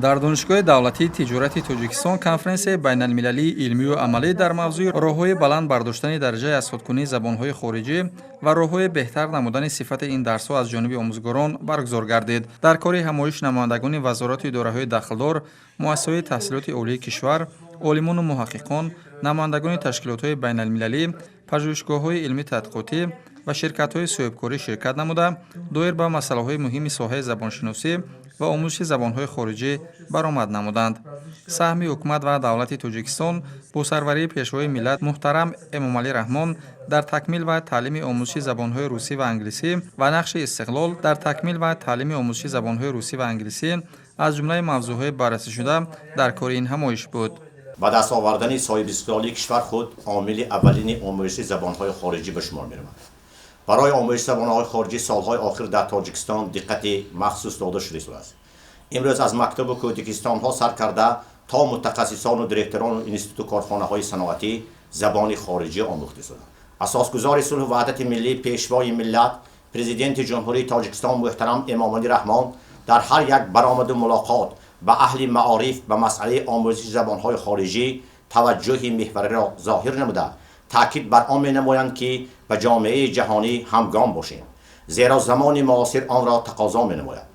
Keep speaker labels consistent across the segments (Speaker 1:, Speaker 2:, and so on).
Speaker 1: Дар Донишгоҳи давлатии тиҷорати Тоҷикистон конференсияи байналмилалии илмию амалӣ дар мавзӯи роҳҳои баланд бардоштани дараҷаи азхудкунии забонҳои хориҷӣ ва роҳҳои беҳтар намудани сифати ин дарсҳо аз ҷониби омӯзгорон баргузор гардид. Дар кори ҳамоиш намояндагони вазорату идораҳои дахлдор, муассисаҳои таҳсилоти олии кишвар, олимону муҳаққиқон, намояндагони ташкилотҳои байналмилалӣ, пажӯҳишгоҳҳои илмӣ тадқиқотӣ ва ширкатҳои соҳибкорӣ ширкат намуда, доир ба масъалаҳои муҳими соҳаи забоншиносӣ ва омӯзиши забонҳои хориҷӣ баромад намуданд. Саҳми ҳукумат ва давлати Тоҷикистон бо сарварии Пешвои миллат муҳтарам Эмомалӣ Раҳмон дар такмил ва таълими омӯзиши забонҳои русӣ ва англисӣ ва нақши Истиқлол дар такмил ва таълими омӯзиши забонҳои русӣ ва англисӣ аз ҷумлаи мавзӯъҳои баррасӣшуда дар кори ин ҳамоиш буд.
Speaker 2: Ба даст овардани соҳибистиқлолии кишвар худ омили аввалини омӯзиши забонҳои хориҷӣ ба шумор меравад. Барои омӯзиши забонҳои хориҷӣ солҳои охир дар Тоҷикистон диққати махсус дода шуда истодааст. Имрӯз аз мактабу кӯдакистонҳо сар карда то мутахассисону директорону институту корхонаҳои саноатӣ забони хориҷӣ омӯхта истодаанд. Асосгузори сулҳу ваҳдати миллӣ, Пешвои миллат, Президенти Ҷумҳурии Тоҷикистон муҳтарам Эмомалӣ Раҳмон дар ҳар як баромаду мулоқот ба аҳли маориф ба масъалаи омӯзиши забонҳои хориҷӣ таваҷҷӯҳи меҳвариро зоҳир намуда, таъкид бар он менамоянд, ки ба ҷомеаи ҷаҳонӣ ҳамгом бошем, зеро замони муосир онро тақозо менамояд.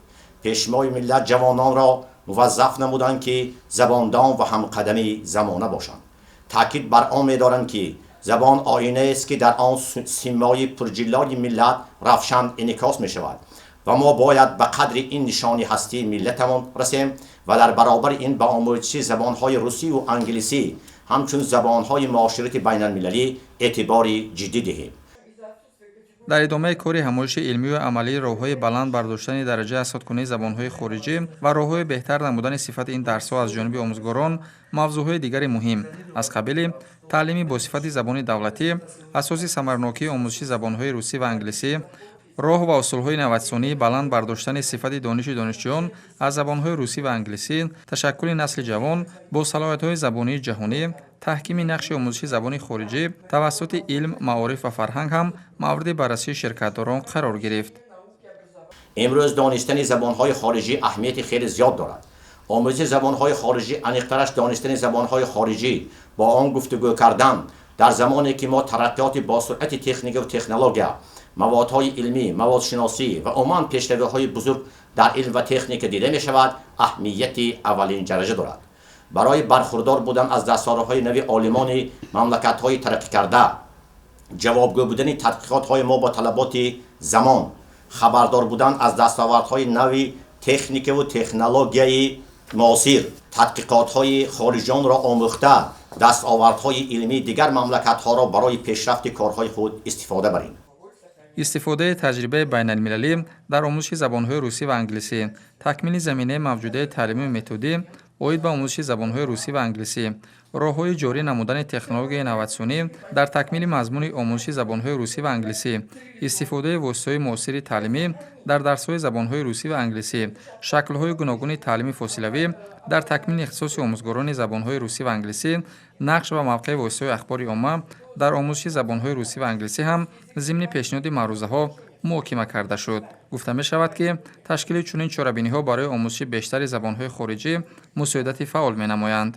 Speaker 2: Пешвои миллат ҷавононро муваззаф намуданд, ки забондон ва ҳамқадами замона бошанд. Таъкид бар он медоранд, ки забон оинаест, ки дар он симои пурҷиллои миллат равшан инъикос мешавад ва мо бояд ба қадри ин нишони ҳастии миллатамон расем ва дар баробари ин ба омӯзиши забонҳои русию англисӣ ҳамчун забонҳои муоширати байналмилалӣ эътибори ҷиддӣ диҳем.
Speaker 1: Дар идомаи кори ҳамоиши илмию амалии роҳҳои баланд бардоштани дараҷаи азхудкунии забонҳои хориҷӣ ва роҳҳои беҳтар намудани сифати ин дарсҳо аз ҷониби омӯзгорон, мавзӯъҳои дигари муҳим аз қабили таълими босифати забони давлатӣ, асоси самарнокии омӯзиши забонҳои русӣ ва англисӣ, роҳ ва усулҳои инноватсионии баланд бардоштани сифати дониши донишҷӯён аз забонҳои русӣ ва англисӣ, ташаккули насли ҷавон бо салоҳиятҳои забонии ҷаҳонӣ, таҳкими нақши омӯзиши забони хориҷӣ тавассути илм, маориф ва фарҳанг ҳам мавриди баррасии ширкатдорон қарор гирифт.
Speaker 2: Имрӯз донистани забонҳои хориҷӣ аҳамияти хеле зиёд дорад. Омӯзиши забонҳои хориҷӣ, аниқтараш донистани забонҳои хориҷӣ, бо он гуфтугӯ кардан, дар замоне ки мо тараққиёти босуръати техникаву технология, маводҳои илмӣ, маводшиносӣ ва умуман пешравиҳои бузург дар илм ва техника дида мешавад, аҳамияти аввалин дараҷа дорад. Барои бархурдор будан аз дастовардҳои нави олимони мамлакатҳои тараққикарда, ҷавобгӯ будани тадқиқотҳои мо ба талаботи замон, хабардор будан аз дастовардҳои нави техникаву технологияи муосир, тадқиқотҳои хориҷонро омӯхта, дастовардҳои илмии дигар мамлакатҳоро барои пешрафти корҳои худ истифода барем.
Speaker 1: Истифодаи таҷрибаи байналмилалӣ дар омӯзиши забонҳои русӣ ва англисӣ, такмили заминаи мавҷудаи таълимию методӣ оид ба омӯзиши забонҳои русӣ ва англисӣ, роҳҳои ҷорӣ намудани технологияи инноватсионӣ дар такмили мазмуни омӯзиши забонҳои русӣ ва англисӣ, истифодаи воситаҳои муосири таълимӣ дар дарсҳои забонҳои русӣ ва англисӣ, шаклҳои гуногуни таълими фосилавӣ дар такмили ихтисоси омӯзгорони забонҳои русӣ ва англисӣ, нақш ва мавқеи воситаҳои ахбори омма дар омӯзиши забонҳои русӣ ва англисӣ ҳам зимни пешниҳоди маърузаҳо муҳокима карда шуд. Гуфта мешавад, ки ташкили чунин чорабиниҳо барои омӯзиши бештари забонҳои хориҷӣ мусоидати фаъол менамоянд.